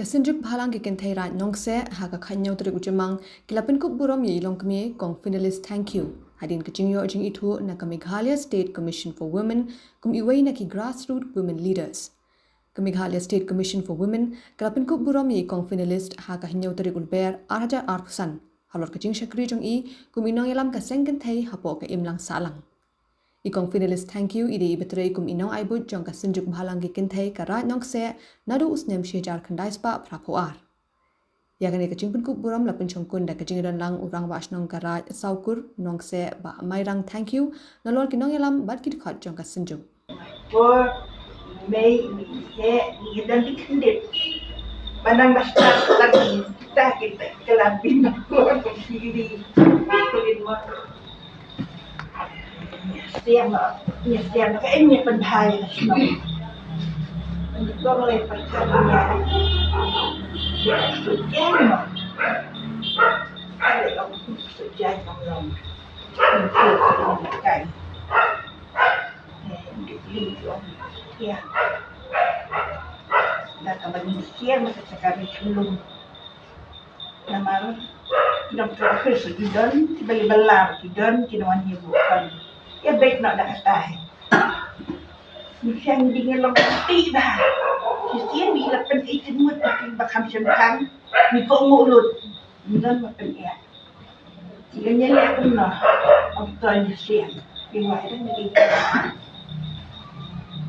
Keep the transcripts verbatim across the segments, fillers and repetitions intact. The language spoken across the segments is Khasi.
Ka Synjuk Bhalang ki Kynthei Raid Nongkseh ha ka khathynñiew tarik u Jymmang ki la pynkup burom ïa i longkmie kong Finelist Thangkhiew hadien ka jingïoh jingithuh na ka Meghalaya State Commission for Women kum iwei na ki grassroots women leaders. Ka Meghalaya State Commission for Women ka la pynkup burom ïa i kong Finelist ha ka hynñiew tarik u Lber ar hajar arphew san halor ka jingshakri jong i kum i nongïalam ka seng kynthei hapoh ka imlang sahlang. I kong Finelist Thangkhiew i dei iba trei kum i nongaibud jong ka Synjuk Bhalang ki Kynthei ka Raid Nongkseh naduh u snem shi hajar khyndai spah phraphew ar. Ïa kane ka jingpynkup burom la pynshongkun da ka jingdon lang u Rangbah Shnong ka Raid Sawkur Nongkseh Bah Mairang Thangkhiew nalor ki nongïalam bad ki dkhot jong ka Synjuk. Ko mei mi he ni dan di kendit. Manang basta lagi kita kita kelam bin ko ko sili ko lin mo. Siang ma, siang ma ka enya penbhai na sino. Ni ko le percaya. Siang ma. Ada yang sudah jangan. Kai. Ïa. Da kaba ngin shem ka sakar ri khlum. Namar ki nongtrei office ki don kiba ïa balar, ki don ki nongwan ïa buh kan. Ïa beit noh da kata hi. Ngi shem ding ïa long ti bha. Ki shem ding la pyn-i jingmut ba kham shem kan. Ngi ko ngu lut. Ngi don ba pyn-i. Ïa ngi leh kumno, ym ton ïa sien, ïa wai dang ïa.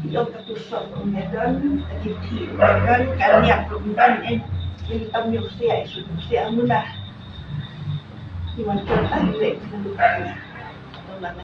Ïa ka tu sop kum ïa don, ka ti ti kum ïa don, ka niam kum don, eh, ïa tam ïa usia, ïa su usia muna. Ïa wan ton ai leh kum ïa.